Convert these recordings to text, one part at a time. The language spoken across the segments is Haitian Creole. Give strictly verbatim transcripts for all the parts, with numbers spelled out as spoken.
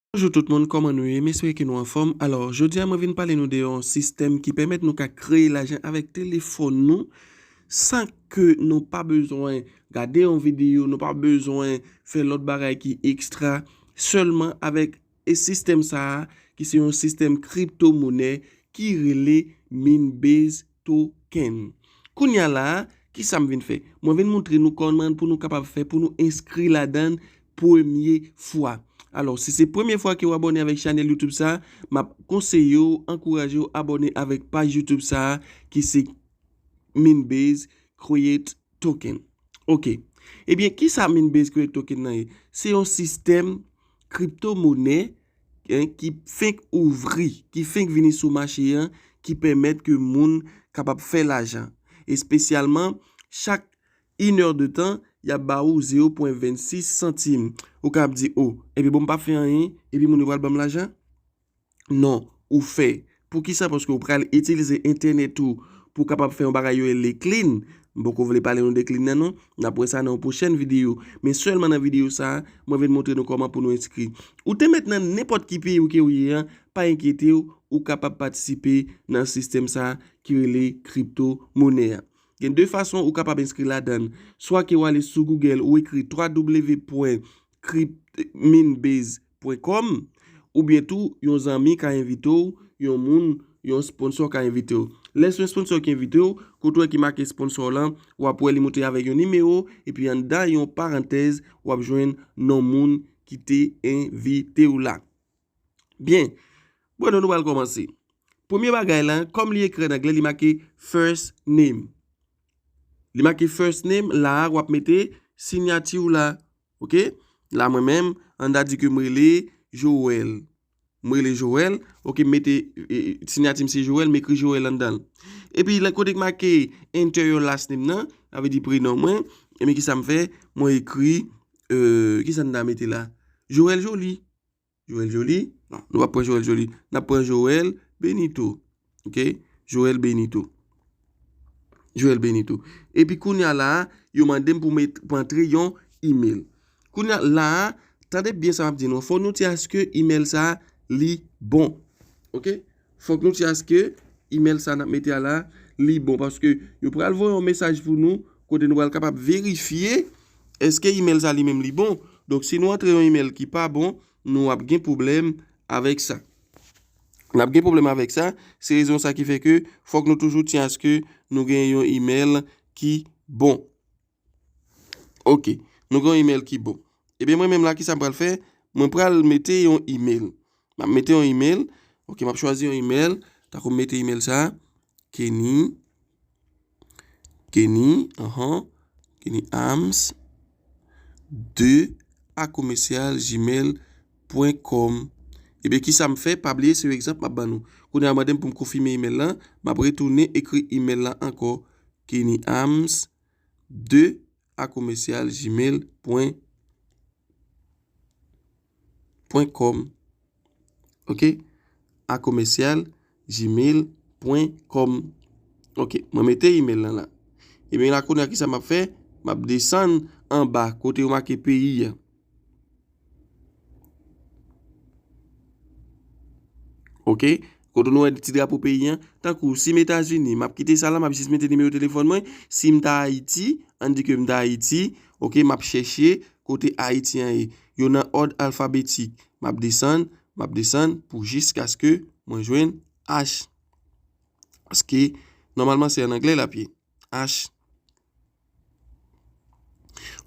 Bonjou tout moun, kòman nou ye? M espere ke nou anfòm. Alò, jodi a mwen vin pale nou de yon sistèm ki pèmèt nou ka kreye lajan avèk telefòn nou san ke nou pa bezwen gade yon videyo, nou pa bezwen fè lòt bagay ki ekstra, sèlman avèk e sistèm sa a ki se yon sistèm kriptomonè ki rele Minbase Token. Kounye a la a, ki sa m vin fè? Mwen vin montre nou kòman pou nou kapab fè pou nou enskri ladan l premye fwa. Alò, si se premye fwa ke w abòne avèk chanèl YouTube sa a, m ap konseye w, ankouraje w abòne avèk paj YouTube sa a ki se Minbase Create Token. Oke. Ebyen, ki sa Minbase Create Token nan ye? Se yon sistèm kriptomonè, en, ki fenk ouvri, ki fenk vini sou mache an, ki pèmèt ke moun kapab fè lajan. Espesyalman, chak inè de tan, y ap ba ou zewo pwen vennsis santim. Ou ka ap di, "O, epi bon, m pa fè anyen, epi moun yo pral ban m lajan?" Non, ou fè. Poukisa? Paske ou pral itilize entènèt ou pou w kapab fè yon bagay yo rele clean. M poko vle pale nou de clean nan non. N ap wè sa nan yon pwochèn videyo. Men sèlman nan videyo sa a, mwen vin montre nou kòman pou nou enskri. Ou te mèt nan nenpòt ki peyi ou ke ou ye an, pa enkyete w, ou kapab patisipe nan sistèm sa a ki rele kripto monè a. Gen de fason ou kapab enskri ladan l. Swa ke w ale sou Google, ou ekri twa w pwen krip minbase pwen kòm, oubyen tou yon zanmi ka envite w, yon moun, yon sponsò ka envite w. Lè se yon sponsò ki envite w, kote w wè ki make sponsò w lan, w ap wè li moute avèk yon nimewo, epi anndan yon parantèz, w ap jwenn non moun ki te envite w la. Byen, bon, nou pral kòmanse. Premye bagay la, kòm li ekri an anglè, li make first name. Li make first name, la a, w ap mete siyati w la. Oke? La, mwen menm, ann ta di ke m rele Joel. M rele Joel. Oke, m mete, e, e, siyati m se Joel, m ekri Joel anndan l. Epi, lè kote k make enter your last name nan, sa vle di prenon mwen, ebyen, ki sa m fè? Mwen ekri, e, ki sa n ta mete la? Joel Joly. Joel Joly? Non, nou p ap pran Joel Joly. N ap pran Joel Benito. Oke? Joel Benito. Joel Benito. Epi kounye a la a, yo mande m pou m met, pou antre yon email. Kounye a la a, tande byen sa m ap di nou. Fòk nou tcheke aske email sa a, li bon. Oke? Fòk nou tcheke aske email sa n ap mete a la, li bon. Paske yo pral voye yon mesaj pou nou, kote nou pral kapab verifye èske email sa li menm li bon. Donk, si nou antre yon email ki pa bon, nou ap gen pwoblèm avèk sa. N ap gen pwoblèm avèk sa. Se rezon sa ki fè ke fòk nou toujou tcheke aske nou gen yon email ki bon. Oke. Nou gen yon email ki bon. Ebyen, mwen menm la, ki sa m pral fè? Mwen pral mete yon email. M ap mete yon email. Oke, m ap chwazi yon email. Tankou m mete email sa. Kenny. Kenny, anhan. Kenny Arms de a commercial gmail pwen kòm. Ebyen, ki sa m fè? Pa bliye, se yon egzanp m ap ban nou. Kounye a, mande m pou m konfime email lan. M ap retounen ekri email lan ankò. Kenny Arms de a commercial gmail pwen kòm. Oke? A commercial gmail pwen kòm. Oke, mwen mete email lan la. Ebyen la, kounye a, ki sa m ap fè? M ap desann anba, kote yo make peyi a. Oke? Kote nou wè ti drapo peyi an, tankou si m Etazini, m ap kite sa la, m ap jis mete nimewo telefòn mwen. Si m ta Ayiti, ann di ke m ta Ayiti, oke, m ap chèche kote Ayiti an ye. Yo nan òd alfabetik. M ap desann, m ap desann pou jiskaske mwen jwenn H. Paske, nòmalman, se ann anglè l ap ye. H.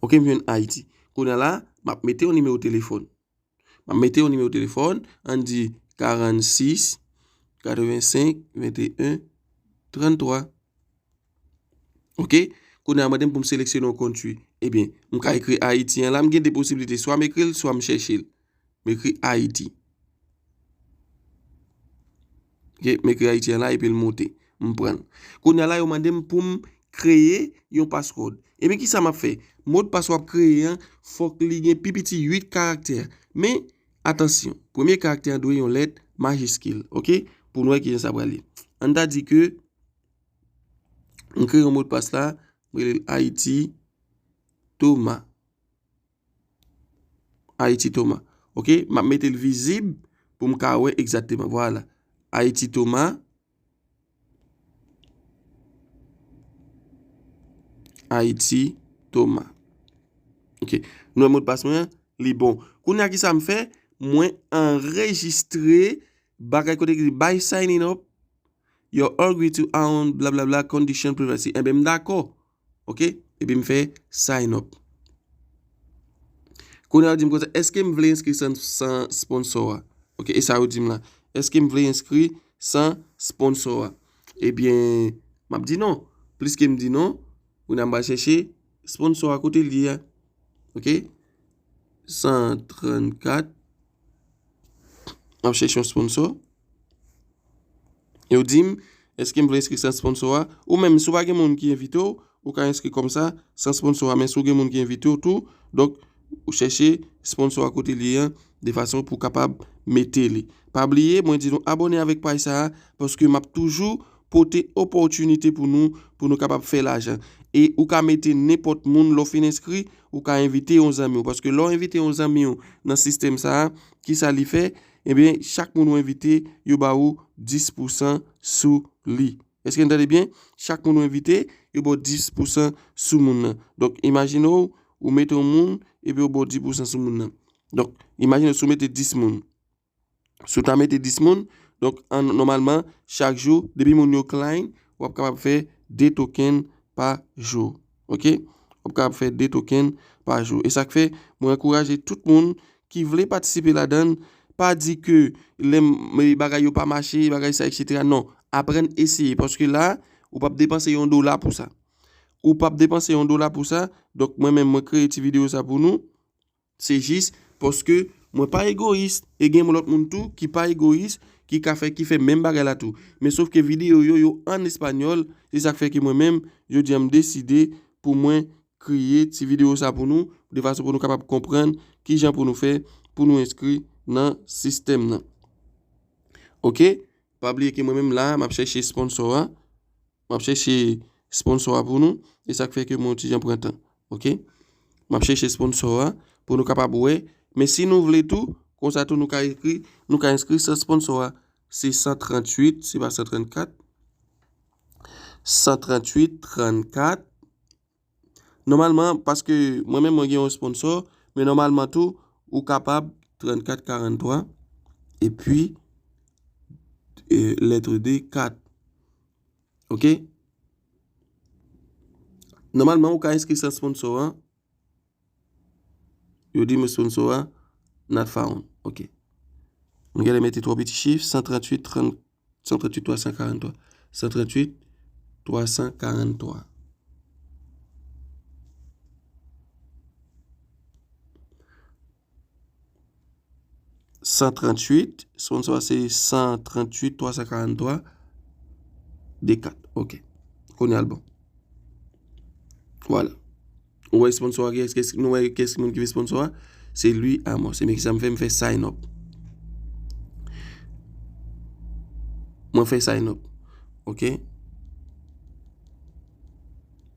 Oke, m jwenn Ayiti. Kounye a la, m ap mete yon nimewo telefòn. M ap mete yon nimewo telefòn, ann di karannsis, katrevensenk, venteyen, tranntwa. Oke? Kounye a, mande m pou m seleksyone yon country. Ebyen, m ka ekri Ayiti an la, m gen de posiblite, swa m ekri l, swa m chèche l. M ekri Ayiti. Oke, m ekri Ayiti an la, epi l monte. M pran l. Kounye a la, yo mande m pou m kreye yon password. Ebyen, ki sa m ap fè? Modpas w ap kreye an, fòk li gen pi piti uit karaktè. Men, atansyon, premye karaktè an dwe yon lèt majiskil, oke? Pou n wè kijan sa pral ye. Ann ta di ke m kreye yon modpas la, m rele l Ayiti Thomas. Ayiti Thomas. Ok, m ap mete l vizib pou m ka wè egzakteman. Vwala. Haïti Thomas. Haïti Thomas. Ok. Nou wè modpas mwen an, li bon. Kounye a ki sa m fè? Mwen anrejistre bagay kote ki di by signing up, you agree to our blablabla condition privacy. Enben, m dakò. Ok? Epi m fè sign up. Kounye a, yo di m konsa, èske m vle enskri san, san sponsor a? Ok, e sa yo di m la. Èske m vle enskri san sponsor a? Ebyen, m ap di non. Pliske m di non, kounye a m pral chèche sponsor a kote l ye a. Ok? San trannkat. M ap chèche yon sponsor. Yo di m, èske m vle enskri san sponsor a? Ou menm, si w pa gen moun ki envite w, ou ka enskri kòmsa, san sponsor a. Men si w gen moun ki envite w tou, donk, ou chèche sponsor a kote l ye an, de fason pou w kapab mete li. Pa bliye, mwen di nou abòne avèk paj sa a, paske m ap toujou pote opòtinite pou nou, pou nou kapab fè lajan. E ou ka mete nenpòt moun, lè w fin enskri, ou ka envite yon zanmi w. Paske lè w envite yon zanmi w nan sistèm sa a, kisa li fè? Ebyen, chak moun ou envite, yo ba ou dis pousan sou li. Èske n tande byen? Chak moun ou envite, yo ba w dis pousan sou moun nan. Donk, imajine w, ou mete yon moun, epi yo ba w dis pousan sou moun nan. Donk, imajine w si w mete dis moun. Si w ta mete dis moun, donk, an, nòmalman, chak jou, depi moun yo claim, w ap kapab fè de token pa jou. Ok? W ap kapab fè de token pa jou. E sa k fè, mwen ankouraje tout moun ki vle patisipe ladan l, pa di ke lè m, bagay yo pa mache, bagay sa, etsetera. Non, aprann eseye, paske la, ou p ap depanse yon dola pou sa. Ou p ap depanse yon dola pou sa. Donk, mwen menm, mwen kreye ti videyo sa pou nou. Se jis paske mwen pa egoyis, e gen lòt moun tou ki pa egoyis, ki ka fè, ki fè menm bagay la tou. Men sof ke videyo yo, yo an espanyòl, se sa k fè ke mwen menm, jodi a m deside pou mwen kreye ti videyo sa pou nou, de fason pou nou kapab konprann kijan pou nou fè pou nou enskri nan sistèm nan. Ok? Pa bliye ke mwen menm la, m ap chèche sponsor a. M ap chèche sponsor a pou nou. E sa k fè ke mwen yon ti jan pran tan. Ok? M ap chèche sponsor a pou nou kapab wè. Men si nou vle tou, konsa tou nou ka ekri, nou ka enskri san sponsor a. Se san tranntuit, se pa san trannkat. San tranntuit, trannkat. Nòmalman, paske mwen menm mwen gen yon sponsor, men nòmalman tou, ou kapab trannkat karanntwa, epi, e, lèt de kat. Ok? Nòmalman, ou ka enskri san sponsor an. Yo di m sponsor a not found. Ok. Mwen genlè mete twò piti chif, san tranntuit, trant, san tranntuit, twa san karanntwa. San tranntuit, twa san karanntwa. San tranntuit, sponsor a se san tranntuit, twa san karanntwa, de kat. Ok. Kounye a l bon. Vwala. Ou wè sponsor a, kiyès, kiyès, nou wè kiyès moun ki vin sponsor a? Se Louis Amos. Ebyen, kisa m fè? M fè sign up. Mwen fè sign up. Ok?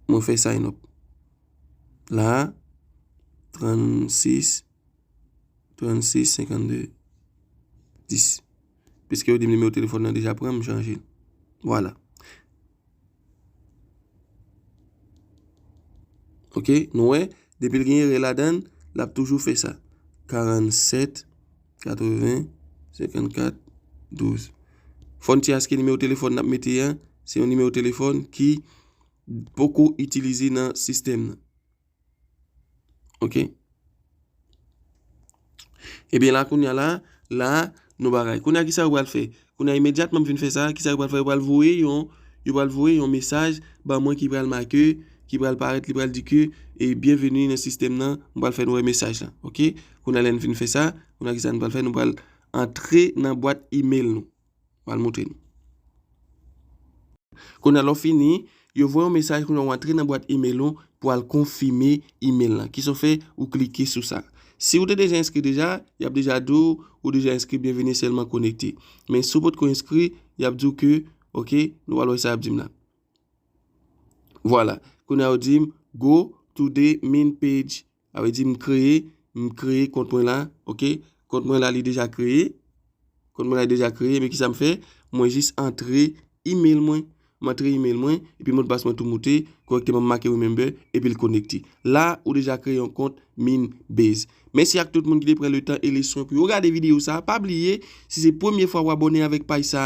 Mwen fè sign up. La, trannsis, trannsis, senkannde, dis. Piske yo di m nimewo telefòn nan deja pran, m chanje l. Vwala. Ok, nou wè, depi l gen erè ladan l, l ap toujou fè sa. Karannsèt, katreven, senkannkat, douz. Fò n tcheke èske nimewo telefòn n ap mete a, se yon nimewo telefòn ki poko itilize nan sistèm nan. Ok? Ebyen la, kounye a la, la, nou bagay. Kounye a, kisa yo pral fè? Kounye a, imedyatman m fin fè sa, kisa yo pral fè? Yo pral voye yon, yo pral voye yon mesaj ban mwen ki pral make, ki pral parèt, li pral di ke, e, byenveni nan sistèm nan, m pral fè nou wè mesaj la. Ok? Kounye a, lè n fin fè sa, kounye a, kisa n pral fè? Nou pral antre nan bwat email nou. M pral montre nou. Kounye a, lè w fini, yo voye yon mesaj kounye a w antre nan bwat email ou pou al konfime email lan. Kisa w fè? Ou klike sou sa. Si w te deja enskri deja, y ap deja di w, ou deja enskri, byenveni, sèlman konekte. Men si w potko enskri, y ap di w ke, ok, nou pral wè sa y ap di m la. Vwala. Kounye a, yo di m, go to the main page. Sa vle di m kreye, m kreye kont mwen la, ok? Kont mwen la li deja kreye. Kont mwen la li deja kreye, men kisa m fè? Mwen jis antre email mwen. M antre email mwen, epi modpas mwen tou moute kòrèkteman, m make remember, epi l konekte. La, ou deja kreye yon kont Minbase. Mèsi ak tout moun ki te pran letan e leswen pou yo gade videyo sa. Pa bliye, si se premye fwa w abòne avèk paj sa,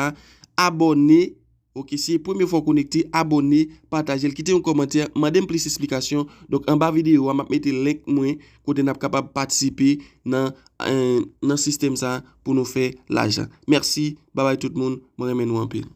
abòne. Ok, si se premye fwa w konekte, abòne, pataje l, kite yon kòmantè, mande m plis esplikasyon. Donk, anba videyo a, m ap mete link mwen kote n ap kapab patisipe nan, eh, nan sistèm sa pou nou fè lajan. Mèsi, babay tout moun, mwen renmen nou anpil.